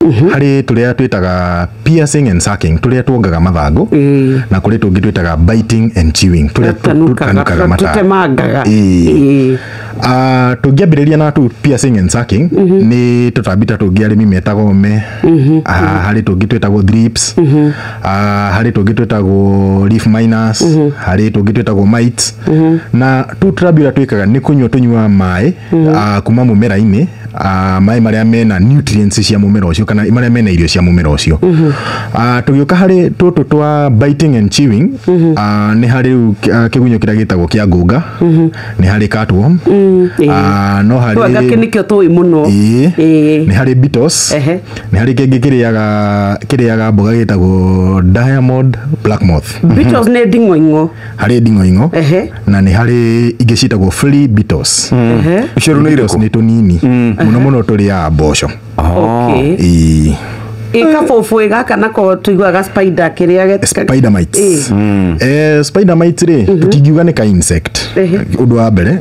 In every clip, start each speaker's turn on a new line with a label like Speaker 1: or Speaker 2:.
Speaker 1: Harĩ tũrĩa twĩtaga piercing and sucking, tũrĩa tuongaga mathangũ, na kũrĩ tũngĩ twĩtaga biting and chewing, tũrĩa tũtanukaga mata.
Speaker 2: Tũtemangaga.
Speaker 1: Ĩĩ. Tũngĩambĩrĩria na tu piercing and sucking, nĩ tũtambi ta tũngĩ arĩmi metaga ome. Harĩ tũngĩ twĩtagwo thrips, harĩ tũngĩ twĩtagwo leaf miners, harĩ tũngĩ twĩtagwo mites. Na tu tũtambi ũrĩa twĩkaga nĩ kũnyua tũnyuaga maĩ kuma mũmera-inĩ, maĩ marĩa mena nutrients cia mũmera ũcio kana marĩa mena irio cia mũmera ũcio. Tũgĩũka harĩ tũtũ twa biting and chewing, nĩ harĩ rĩu kĩgunyũ kĩrĩa gĩtagwo kĩa ngũnga, nĩ harĩ cutworm, no harĩ
Speaker 2: Anga nĩkĩo tũĩ mũno.
Speaker 1: Ĩĩ.
Speaker 2: Ĩĩ.
Speaker 1: Nĩ harĩ beetles, nĩ harĩ kĩngĩ kĩrĩaga mboga gĩtagwo diamond black moth.
Speaker 2: Beetles nĩ nding'oing'o.
Speaker 1: Harĩ nding'oing'o, na nĩ harĩ ingĩ ciĩtagwo flea beetles.
Speaker 3: Icio rĩu nĩ
Speaker 1: Beetles
Speaker 3: irĩkũ?
Speaker 1: nĩ tũnini mũno mũno, tũrĩaga mboco. Ĩĩ.
Speaker 2: Ĩkabũbũĩ gaka nako tũiguaga spider kĩrĩa
Speaker 1: Spider mites. Spider mites rĩ, tũtingiuga nĩ ka insect, ũndũ wa mbere,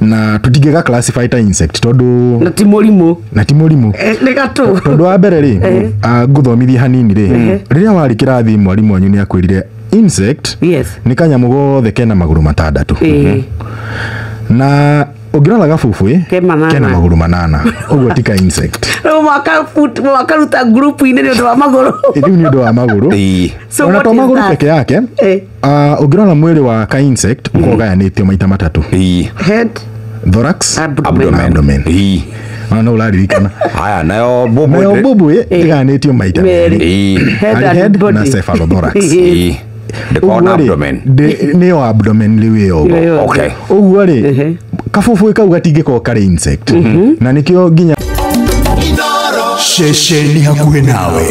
Speaker 1: na tũtingĩga classify ta insect tondũ
Speaker 2: Na ti mũrimũ.
Speaker 1: Na ti mũrimũ.
Speaker 2: Nĩ gatũ.
Speaker 1: Tondũ wa mbere rĩ, ngũthomithie hanini rĩ, rĩrĩa warĩ kĩrathi mwarimũ wanyu nĩ akwĩrire insect nĩ kanyamũ gothe kena magũrũ matandatũ. Na ũngĩrora gabũbũĩ
Speaker 2: Ke manana.
Speaker 1: Kena magũrũ manana, ũguo ti ka insect.
Speaker 2: Rĩu mwakaruta ngurubu-inĩ nĩ ũndũ wa magũrũ.
Speaker 1: Rĩu nĩ ũndũ wa magũrũ.
Speaker 2: So
Speaker 1: Ona
Speaker 2: what
Speaker 1: to
Speaker 2: is
Speaker 1: magũrũ
Speaker 2: that?
Speaker 1: peke yake. Ũngĩrora mwĩrĩ wa ka insect ũkoragwo ũgayanĩtio maita matatũ:
Speaker 2: Head,
Speaker 1: thorax,
Speaker 2: abdomen.
Speaker 1: na abdomen. Ona no ũraririkana.
Speaker 3: Haya, nayo mbũmbũ?
Speaker 1: Nayo mbũmbũ ĩgayanĩtio maita
Speaker 2: Merĩ.
Speaker 1: merĩ.
Speaker 2: Head
Speaker 1: Harĩ
Speaker 2: and
Speaker 1: head
Speaker 2: body.
Speaker 1: na cephalothorax.
Speaker 3: Ndĩkoragwo na
Speaker 1: Ũguo rĩ,
Speaker 3: abdomen.
Speaker 1: Nĩyo abdomen rĩu ĩyo
Speaker 2: Ĩyo yothe.
Speaker 1: Ũguo rĩ, kabũbũĩ kau gatingĩkorwo karĩ insect, na nĩkĩo nginya
Speaker 4: Ceceni hakuhĩ nawe.